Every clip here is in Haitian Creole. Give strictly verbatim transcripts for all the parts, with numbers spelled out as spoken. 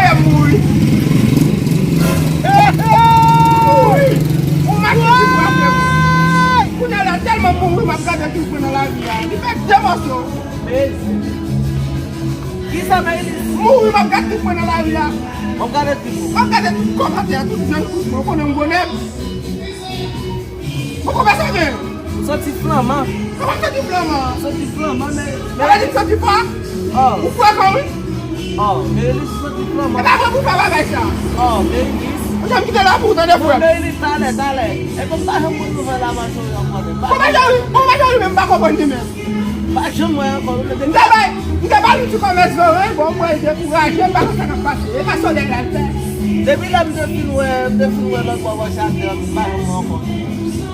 voye m mouri. Mouri. Ou mache ti pou apre mwen. Kounye a la, tèlman mouri, m ap gade tout mwen nan lari a. Li fè de mòso. Mezi. Kisa, Mayilis? Mouri, m ap gade tout mwen nan lari a. W ap gade tout moun? M ap gade tout kòmantè a, tout jèn koup mwen. Ou konnen m gwo nèg. Poko pèsone. M santi flanman. Kòman m santi flanman? M santi flanman, men, men. Ala di m santi fò. Oh. Ou frekan, wi. Oh, men li santi flanman. E pa vre pou fè bagay sa. Oh, men li. Ou janm kite la pou tande frè. Non, men li talè, talè. E pou m pa janm konn nouvèl la, manchè, ou yon pwoblèm. Bon, majori, bon, majori, men m pa konprann li menm. Pa janm wè ankò, nou te. M te bay, m te ba l yon ti kòmès vre, wi. Bon, mwen dekouraje, m pa konn sa k ap pase. E pa solèy la l fè. Depi lè m te fin wè, m te fin wè lòt bò bò chak lè, m pa janm wè ankò.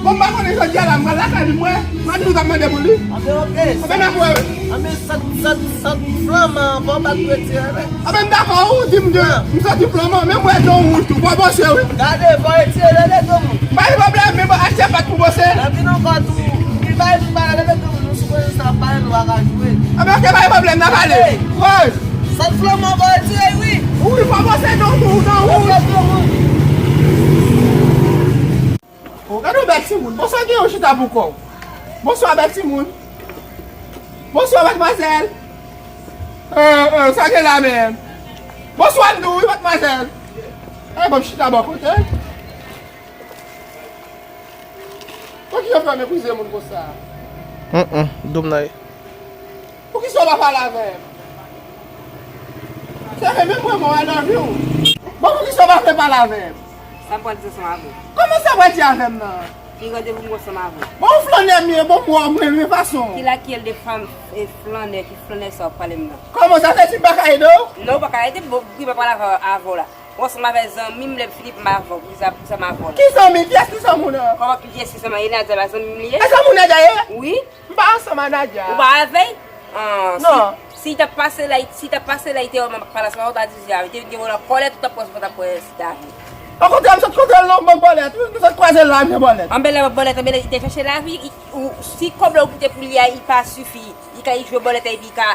Bon, m pa konnen jodi a la, m pral lakay li, m wè. M a di nou t ap mande pou li. Anben, oke. Anben, n ap wè, wi. Anben, sant, sant, sant flanman an, fò w pa t retire, men. Anben, m dakò, ou di m de, m santi flanman, men m wè don wouj tou, fò w panse, wi. Gade, fò w retire, leve don moun. Pa gen pwoblèm, men bon, achte pat pou bose. Epi nou ankò tou, li pa gen tout bagay, leve don moun, nou sipoze sa ap pale, nou pa ka jwe. Anben, oke, pa gen pwoblèm, n a pale. Hey! Wi. Sòt flanman, fò w retire, wi. Wi, fò w bose don moun, don moun. Oke, don moun. Oh, gade yon bèl timoun. Bonswa, gen yon chita pou kò w. Bonswa, bèl timoun. Bonswa, madmwazèl. Euh, euh, sa gen la menm? Bonswa, m di w, wi, madmwazèl. Ay, ban m chita bò kote. Pou ki jan fè meprize moun konsa? Hum, hum, dom nan ye. Pa pale avè m. Se vre, menm mwen, mwen, I love you. Bon, poukisa w pa vle pale avè m? Sa m pral di ansanm avè w? Kòman sa w pral di avè m nan? Ki randevou m ansanm avè w? Bon, ou flannè m ye, bon, mwen, mwen, mwen fason. Ki lakèl de fanm, e, flannè, ki flannè sa w ap pale m nan? Kòman sa, se ti m pa ka ede w? Non, ou pa ka ede m, bon, ki pa pale avè, avè w la. Ou ansanm avè zanmi m, lè m fini, m avè w, poukisa, poukisa m avè w la? Ki zanmi? Kiyès ki zanmi w nan? Kòman kiyès ki zanmi? E Nadia pa zanmi m li ye? E zanmi w Nadia ye? Wi. M pa ansanm a Nadia. Ou pa avè l? Ah, si, non. Si l t ap pase la, si l t ap pase la, li te wè m ap pale ansanm avè w, ta di, ah, li te gen wè l an kòlèt, ou t ap pran, ou t ap pran David. Okontrè, m sot kote l non, banm bòlèt. Wi, m sot kwaze l la, m gen bòlèt. Anben lè bòlèt, anben lè li te chèche lavi, li, ou, si kòb la ou kite pou li a, li pa sifi. Li ka jwe bòlèt epi li ka,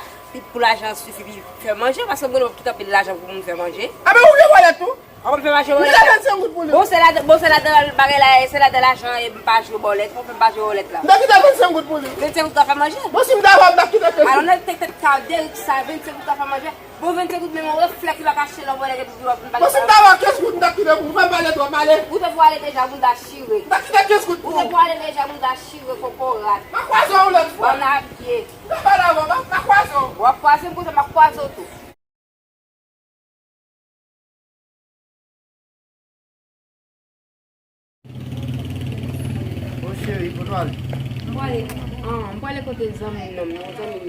pou lajan sifi pou fè manje, paske m konnen w ap kite anpil lajan pou moun fè manje. Anben ou gen bòlèt tou? Ou konn fè pa jwe bòlèt la? M kite vennsenk goud pou li. Bon, se la, bon, se ladan bagay la, se ladan lajan e m pa jwe bòlèt. Ou fè m pa jwe bòlèt la? M ta kite vennsenk goud pou li. Vennsenk goud ka fè manje? Bon, si m ta fè, m ta kite kenz goud. Alò, nan tèt, tèt ka derik sa, vennsenk goud ka fè manje? Bon, vennsenk goud, menm yon reflèks li pa ka achte lè w vòlè, epi w ap vin pale. Bon, si m ta vè kenz goud, m ta kite pou ou. Fè m pale twòp, ale. Ou te pou ale deja, moun ta chire. M ta kite kenz goud pou ou. Ou te pou ale deja, moun ta chire, kokorat. M a kwaze w yon lòt fwa. Bann a pye. M ta pale avè w, m a, m a kwaze w. W ap kwaze m, kounye a m ap kwaze w tou. Bon, cheri, kote w ale? M prale, ah, m prale kote zanmi m nan, yon zanmi m,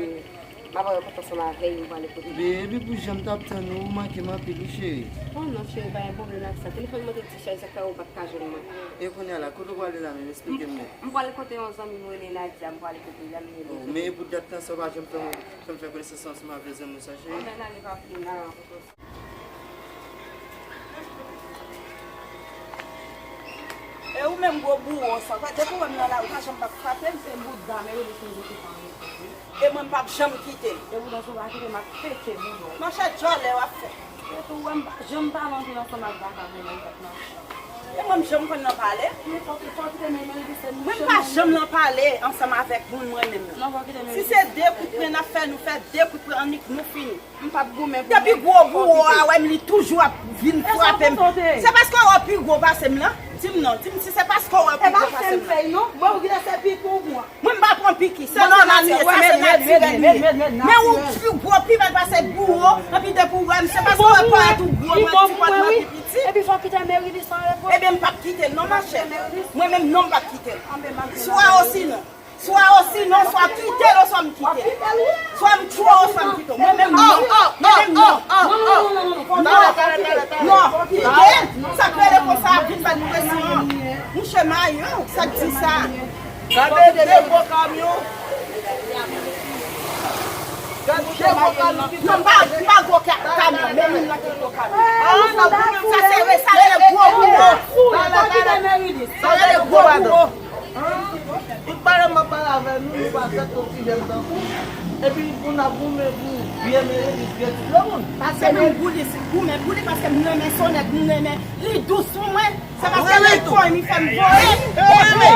m ap rankontre ansanm avè l, m prale kote l. Baby, pou jan m t ap tann ou, ou manke m anpil, wi, cheri. Oh non, cheri, pa gen pwoblèm ak sa. Telefòn mwen te ti chaj, sa k fè ou pa t ka jwenn mwen. E kounye a la, kote w prale la menm? Esplike m non. M prale kote yon zanmi m rele Nadia, m prale kote l la, m rele. Oh, men e pou dat tan sa, ou pa janm fè, fè m fè konesans ansanm avè zanmi w sa, cheri? Anben, n ale pa pli, n ale rankontre. E ou menm gwo bouwo sa, depi w wè m nan lari, ou pa janm p ap frape m, se bouda Meredith m te kite ann. E mwen m p ap janm kite l. E bouda si w pa kite m ap pete bouda w. Monchè, djòlè w ap fè. Epi w wè m pa janm pale anpil ansanm ak vakabon nan tèt machan. E mwen m janm konn nan pale. Men fò w, fò w kite Meredith se mwen. Mwen m pa janm nan pale ansanm avèk moun mwen menm nan. Non, fò w kite Meredith. Si se de kout pwen n ap fè, nou fè de kout pwen annik nou fini. M p ap goumen pou nèg. Depi gwo bouwo a wè m, li toujou ap vin frape m. Se paske w wè w pi gwo pase m lan? Di m non, di m si se paske w wè w pi gwo pase m lan. E pa fè m fèy non. Bon, ou genlè se piki w pran. Mwen m pa pran piki, se nòmal m ye, sa se natirèl m ye. Men ou pi gwo, pi mal pase bouwo, anpi depi w wè m, se paske w wè ponyèt ou gwo, mwen ti ponyèt mwen pi piti. Epi fò w kite Meredith anlè pou. Ebyen m p ap kite l non, monchè. Mwen menm non, m p ap kite l. Swa osinon. Swa osinon, swa kite l, oswa m kite l. Swa m tchwe w, oswa m kite w. Mwen menm non. Mwen menm non. Non, non, non, non, non, non. Talè, talè, talè, talè. Non, kite l. Sa k rele konsa ap vin fè l presyon. Mouche mayo, sa k di sa? Gade de gwo kamyon. Gade de gwo kamyon ki... Non, m pa, m pa gwo ka-, kamyon, men moun nan ki gwo kamyon. Ah, sa goumen. Sa se re-, sa rele gwo bouwo. Talè, talè. Sa rele gwo bouwo. Tout bagay m ap pale avè nou, nou pa fèt oksijen tankou. Epi pou n ap goumen pou vye Meredith, vye tout lemonn. Paske menm pou li, si goumen pou li, paske m renmen sonèt, m renmen li dous pou mwen. Se paske li fò, li fè m voye. Ou renmen?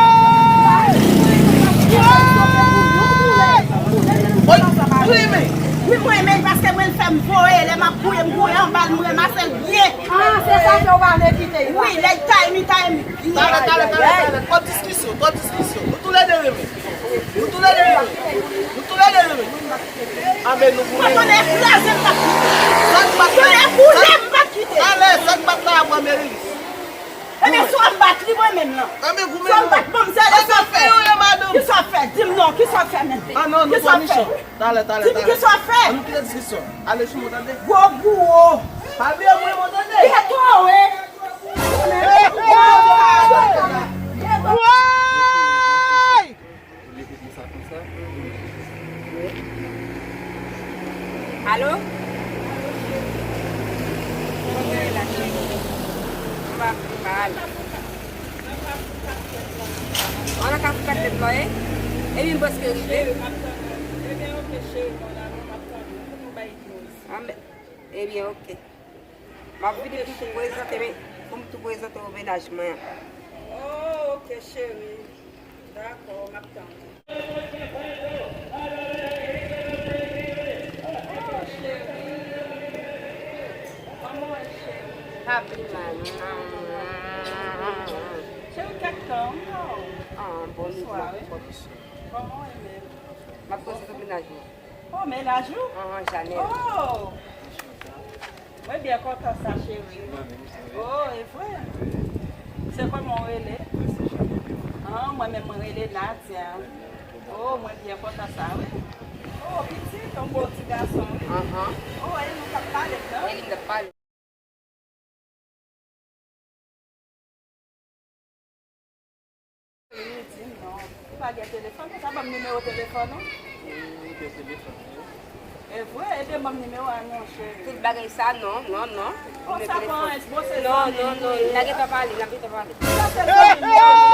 Ou renmen? Wi, mwen renmen l paske mwen l fè m voye. Lè m ap gouye, m gouye anba l, m ranmase l byen. Ah, se sa fè w pa vle kite l. Wi, lè l taye m, li taye m. Talè, talè, talè, talè. Twòp diskisyon, twòp diskisyon. Nou toulède renmen. Nou toulède renmen. Nou toulède renmen. Anben nou goumen. Mwen konnen kraze m p ap kite. Zòt bat la. Konnen boule m p ap kite. Talè, zòt bat la a bwa Meredith. Ebyen, si w ap bat li mwen menm lan. Anben goumen. Si w ap bat manmzèl, kisa w fè? Kisa w fè? Di m non, kisa w fè menm? Ah non, nou pran Michel. Talè, talè, talè. Di m kisa w fè? Ann kite diskisyon. Ale sou mwen, tande? Gwo bouwo. Pa bliye mwen, mwen, tande? Ghetto, wi. Woy! Alo? Kote w ye la, cheri? M pa, m pa ale. Ou nan Kafou Kat Tèt la w ye? Ebyen, m prèske rive. Anben, ebyen, oke. M ap vini pou m tou prezante, pou m tou prezante w mennaj mwen an. Oh, oke, cheri. Dakò, m ap tann ou. Oh, cheri. Kòman w ye, cheri? Pa pi mal. Cheri, kèk tan, m pa wè w. Ah, bon, bonswa, wi. Kòman w ye menm? M ap prezante w mennaj mwen. Oh, men laj ou? Ahn, Janèl. Oh! Mwen byen kontan sa, cheri. Oh, e vre? Se kòman w rele? Ah, mwen menm, mwen rele Nadia. Oh, mwen byen kontan sa, wi. Oh, pitit, yon bon ti gason, wi. Ahn. Oh, e nou t ap pale, non? Wi, nou t ap pale. Li di non. Ou pa gen telefòn, ou ka ban m nimewo telefòn ou? Ou gen telefòn, wi. E vre, ede ban m nimewo a non, cheri. Tout bagay sa, non, non, non. Konsa pa anyen, bon, se zanmi nou ye. Non, non, non, n a gentan pale, n a gentan pale. Sa se zanmi nou ye.